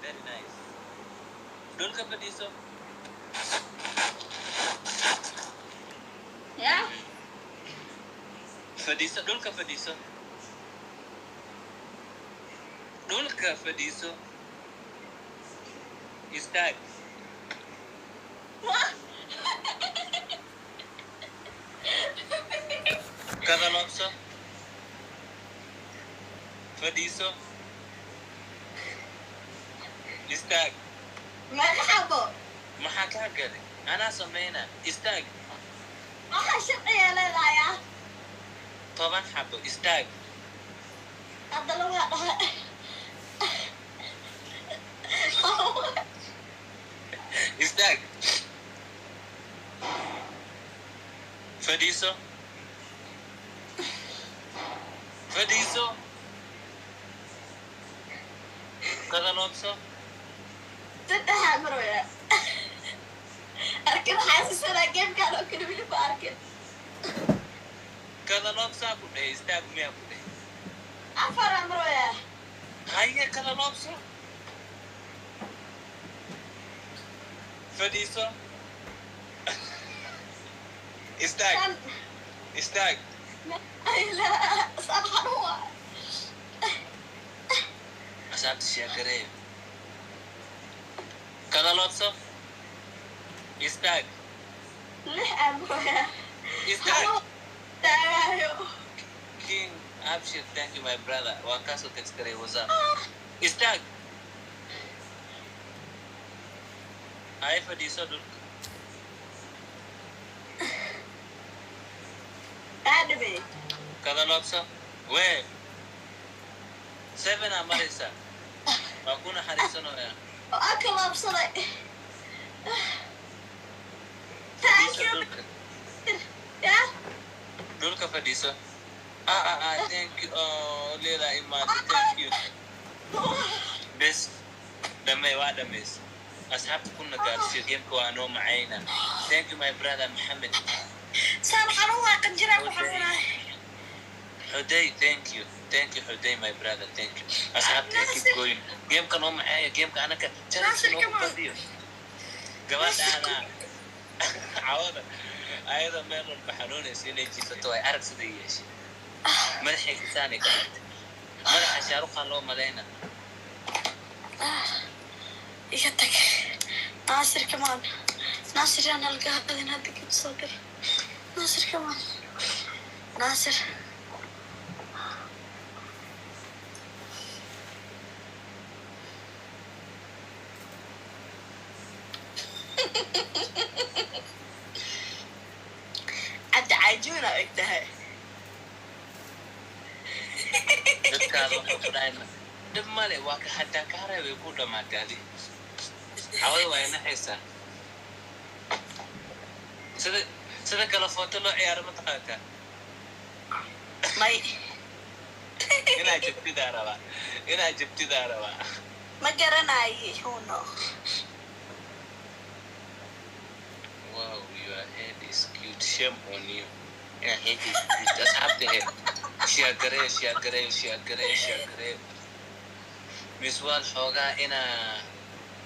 Very nice. Dhulka fadhiiso. Ya. Fadhiiso, dhulka fadhiiso, dhulka fadhiiso. Istaag. Wah. Kadaloobso. Fadhiiso. Istaag. Meeqa xabo? Maxaa kaa galay? Anaa samayna. Istaag. Waxa sharciga leedahay ah? 10 xabo. Istaag. Hadda waa dhahay. Istaag. Fadhiiso. Fadhiiso. Kadaloobso. Saddexaa marwaya arkin, xaasisanaa gamekaan oo kale weli ma arkin. Kadaloobsaa ku dhehe. Istaag miyaa ku dhehe? Afaraa marwaya. Haye, kadaloobso. Fadhiiso. Istaag. Shan. Istaag. La saan xanuun waa. Asxaabta, sheekareeyo. Kadaloobso. Istaag. Lix aa marwaya. Istaag. Xanuun taagaayo. King Abshir, thank you, my brother. Waa kaasoo text garay. What's up? Istaag. Haye, fadhiiso dhulka. Aa dhibay. Kadaloobso. Wee seven aa maraysaa. Waa ku naxariisanaya. Oo aa kalaabsaday. Thank Fadhiiso you. dhulka. Ya. Dhulka fadhiiso. Ah ah ah, thank you. Oh, leedaa imaatay. Thank you. Bes, dhamay, waa dhamays. Asxaabta kuna gaarsiiyo gameka, waa noo macayna. Thank you, my brother Maxamed. Saan xanuun waa, qanjiraa ku xanuunay. Xuday, thank you, thank you, Xuday, my brother, thank you. Asxaabta, keep going. Gameka noo maceeya, gameka anaka challenge Nasir, noogu come on. badiyo. Gabadhaana cawada ayadoo meel walba xanuunaysa inay jiifato ay arag sida yeeshay. Madaxay kisaanay ka dhigtay, madaxa Shaaruqaan loo malayna. Iga tag. Naasir, come on. Naasir, yaan halka hadin hadda ka soo dir. Naasir, come on. Naasir. Cabdi cajuuna og tahay. Dadkaada waxay ku dhahay dhib male, waa ka hataa ka haray, way ku dhamaatay. Adi cawada waa inaxaysaa. Sida kale footo loo ciyaaro ma taqaantaa? May. Inaa jabtidaa rabaa, inaa jabtidaa rabaa. Ma garanaye huno. Wow, your head is cute. Shame on you. Your head is cute. Asxaabta head, share garee, share garee, share garee, share garee. Miswaal xoogaa inaa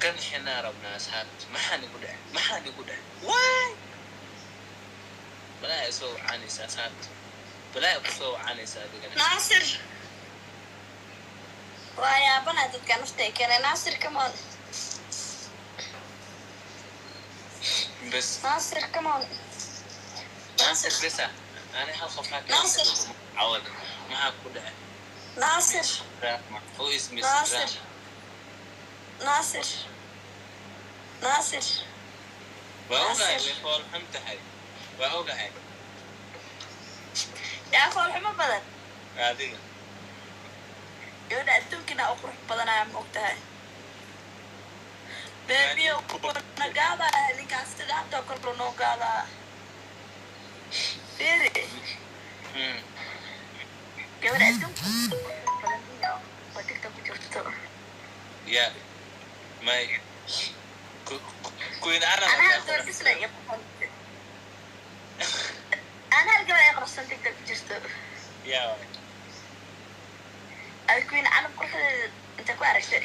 ka nixinaa rabnaa. Asxaabta, maxaa nigu dhacay? Maxaa nigu dhacay? Waay, balaa soo wacanaysa. Asxaabta, balaa kusoo wacanaysa adigana. Naasir, waa yaabana dadka nafta ay keenay. Naasir, come on. Bes. Naasir, come on. Naasir besa. Ani hal qof haa. Naasir. Cawada maxaa ku dhacay? Naasir. Drama. Who is Miss Naasir. Drama? Naasir, Naasir. Waa ogahay. Naasir. Way fool xun tahay, waa ogahay. Yaa foolxumo badan? Adiga. Gabadha adduunkana u qurux badanaya, ma og tahay? Beebiyo na gaadaa ninkaas, sida hadda kale noo gaadaa. Fiiri. Gabadha adduunka u qurux badan iyo oo TikTok ku jirto. Ya may Queen Anna. Ana hal gabar bisla iyo quruxsan. Ana hal gabar ay quruxsan TikTok ku jirto. Ya. Ay, Queen Anna quruxdeeda inta ku aragtay.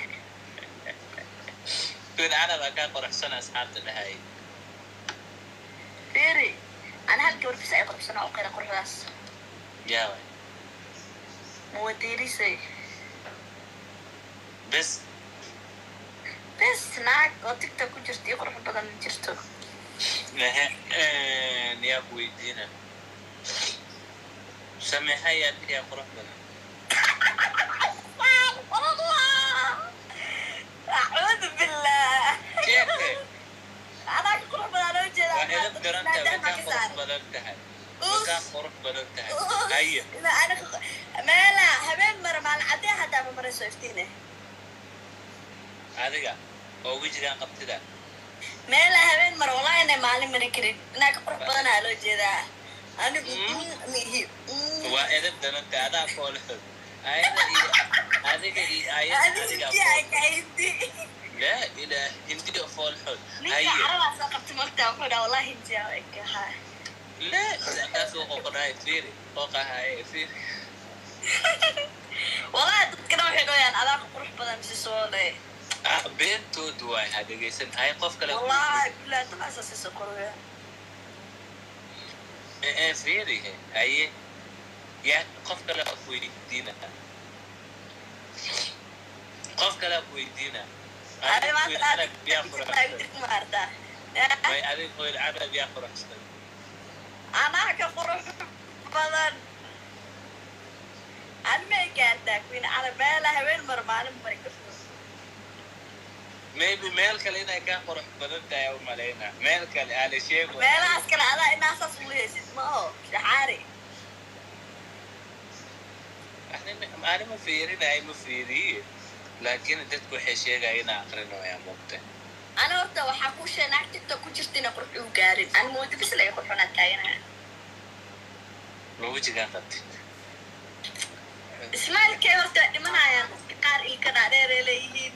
Queen Canab aa kaa quruxsan asxaabta dhahay. Fiiri, ana hal gabar bis ay quruxsan oo qira quruxdaas. Yaa waay? Muwadiirisay. Bes? Bes, naag oo TikTok ku jirta iyo qurux badan ma jirto. Ehe, yaa ku weydiina? Sameexa yaa yaa qurux badan? Acuudu billah. Sheeke. Anaa ka qurux badan oo jeeda. Waa edab daran tahay, way kaa qurux badan tahay, way kaa qurux badan tahay. Haye. Meela habeen mara, maalin caddee hataa ma marayso iftiine. Adiga oo wejigaan qabtida. Meela habeen mara, wallahi inay maalin mari karin. Inaa ka qurux badanaa loo jeedaa anigu. Mihi. Waa edab daran tahay, adaa foolxun. Ayada iyo adiga iyo ayada adigaa fool. Laa ilaah, hindi oo foolxun. Ninka Haye. Carabaa soo qabtay mogtaa, wuxuu dhaha wallahi hindiya ekaha. Laa kaasuu qoqonahay, fiiri qoqahaye, fiiri. Wallahi dadkana waxay dhahayaan adaa ka qurux badan mise soole. Ah, beentood waay, ha dhegeysan. Hay, qof kale. Wallahi bilahi dadkaasa sii soo qoraya. Ee fiiri, haye, yaa qof kale ku weydiina? Qof kale ku weydiina. Adi maanta Arab yaa quruxsan? Maarta. May, adiga Queen Arab yaa quruxsan? Anaa ka qurux badan. Ani may gaartaa Queen Carab? Meela habeen mar, maalin mari karto. Maybe meel kale inay kaa qurux badan tahay u malayna, meel kale ala sheego. Meelahaas kale adaa inaa saas ugu heysid ma oo shaxaari. Ani ma fiirinayo, ma fiiriye, laakiin dadku waxay sheegaya inaa aqrinoyaa moogta. Ana horta waxaa kuu sheeg, naag TikTok ku jirta ina qurux ugu gaarin. Ani moodo bis laga qurxonaa taaganaha. Ma wejigaa qabtid? Ismaalkee horta dhimanayaan dadka qaar, ilka dhaadheeray leeyihiin,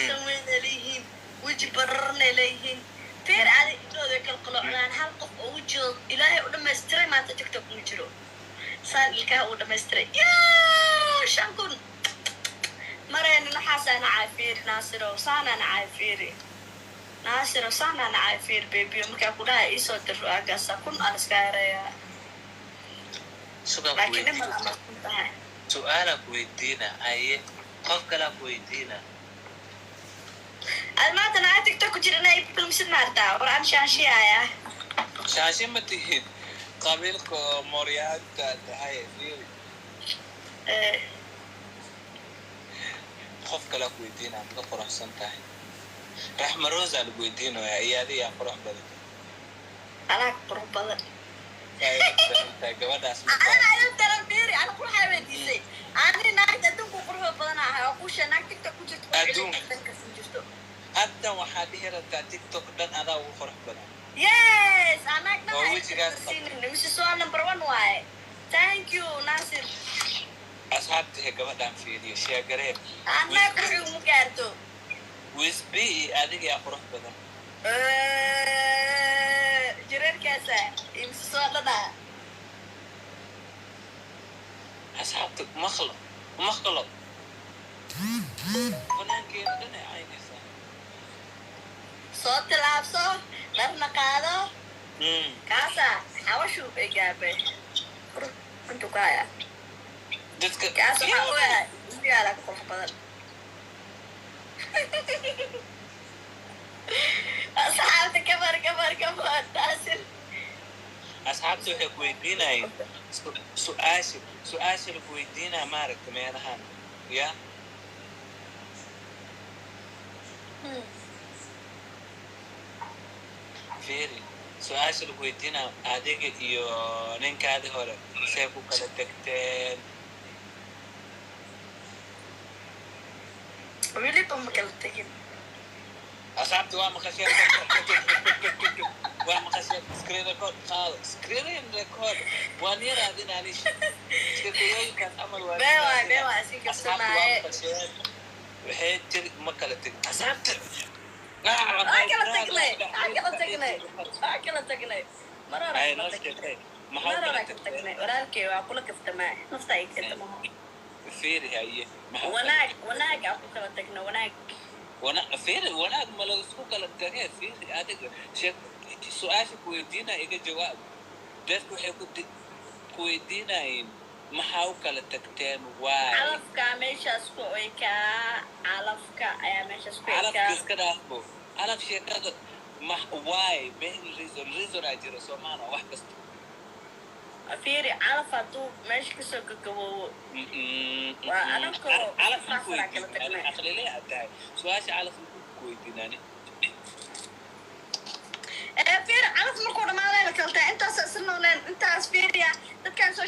san weynay leeyihiin, weji bararnay leeyihiin. Feer adi indhooda kala qalocdaan. Hal qof oo wejigooda Ilaahay u dhamaystiray maanta TikTok ma jiro saan ilkaha uu dhamaystiray. Yaa 5000 maraynin waxaasaana caafiiri. Naasiro, saanaana caafiiri. Naasiro, saanaana caafiiri. Bebiyo markaa ku dhaha iisoo dir aagaasa 1000 aan iska herayaa. Sugaa ku Laakiin weydiina. dhimad ama tahay. Su-aalaa ku weydiina. Haye, qof kalaa ku weydiina. Ad maanta naa TikTok ku jira inay filmsid maartaa war aan shaanshiyaaya. Shaashi ma tihid, qabiilka oo mooryaanta tahay, fiiri. Qof kalaa ku weydiina, ma ka quruxsan tahay? Raxma Rosa lagu weydiinaya iyo adiga yaa qurux badan? Anaa ka qurux badan. Ay badan tahay gabadhaas ma Anaa ayu daran. Fiiri, ana quruxaa weydiisay. Ani naagta adduunku quruxda badan ahay oo kuusha naag TikTok ku jirto. Adduunka. Dankasin jirto. Hadda waxaa dhihi rabtaa TikTok dhan adaa ugu qurux badan. Yes, anaag Oo dhan. Wejigaas qabta. Mrs waa number one waaye. Thank you, Nasir. Asxaabta, gabadhaan fiiriyo, sheegaree. Anaa qurxi uma gaarto. Wisbi iyo adiga yaa qurux badan? Jareerkaasa iyo Mrs waa dhana. Asxaabta, maqlo, maqlo, banaankeena dhan ay caynaysaa. Soo tilaabso, dharna qaado. Kaasa xawashu ay gaabay intu ka haya. Dadka Kaas waxaa ogahay yaala ka qurux badan. Asxaabta, kabar kabar kabar, Naasir. Asxaabta waxay ku weydiinayeen su-aasha, su-aasha lagu weydiinaya maaragta meelahan ya. Fiiri, su-aasha lagu weydiinaya, adiga iyo ninkaadi hore see ku kala tagteen? Weliba ma kala tegin. Asxaabta, waa maqasheen, waa maqasheen. Screen record qaado, screen record waan yaraadin ani sheekooyinkaas camal waa. Bee waay, bee waay, si Asxaabta, waa kabsamaaye. maqasheen, waxay tiri ma kala tegin. Asxaabta. Waa kala tagnay, waa kala tagnay, waa kala tagnay mar hore. Ay Kala noo tagnay. sheekay, maxaa Mar u kala hore kala tagteen? Tagnay walaalkay, waa kula kaftamaa, nafta ay kentamaho. Fiiri, haye, maxaa u kala Wanaag, wanaag aan ku kala tagno, wanaag. Wana fiiri, wanaag ma laisku kala tagee? Fiiri, adiga sheek, su-aasha ku weydiinaya iga jawaab. Dadku waxay ku weydiinayeen maxaa u kala tagteen, waay? Calafka meeshaas ku ekaa, calafka ayaa meeshaas ku Calafka ekaa. Iska dhaafbo calaf sheekada. Ma why, main reason, reason aa jira soomaana wax kasta. Fiiri, calaf hadduu meesha kasoo gagaboobo, waa anagoo Calaf ma ku saasana kala weydiin. tagnay. Aqlile aad tahay, su-aasha calaf ma ku weydiinani. Ee fiiri, calaf markuu dhamaaday la kala tahay. Intaas isla nooleen, intaas fiiriya dadkan soo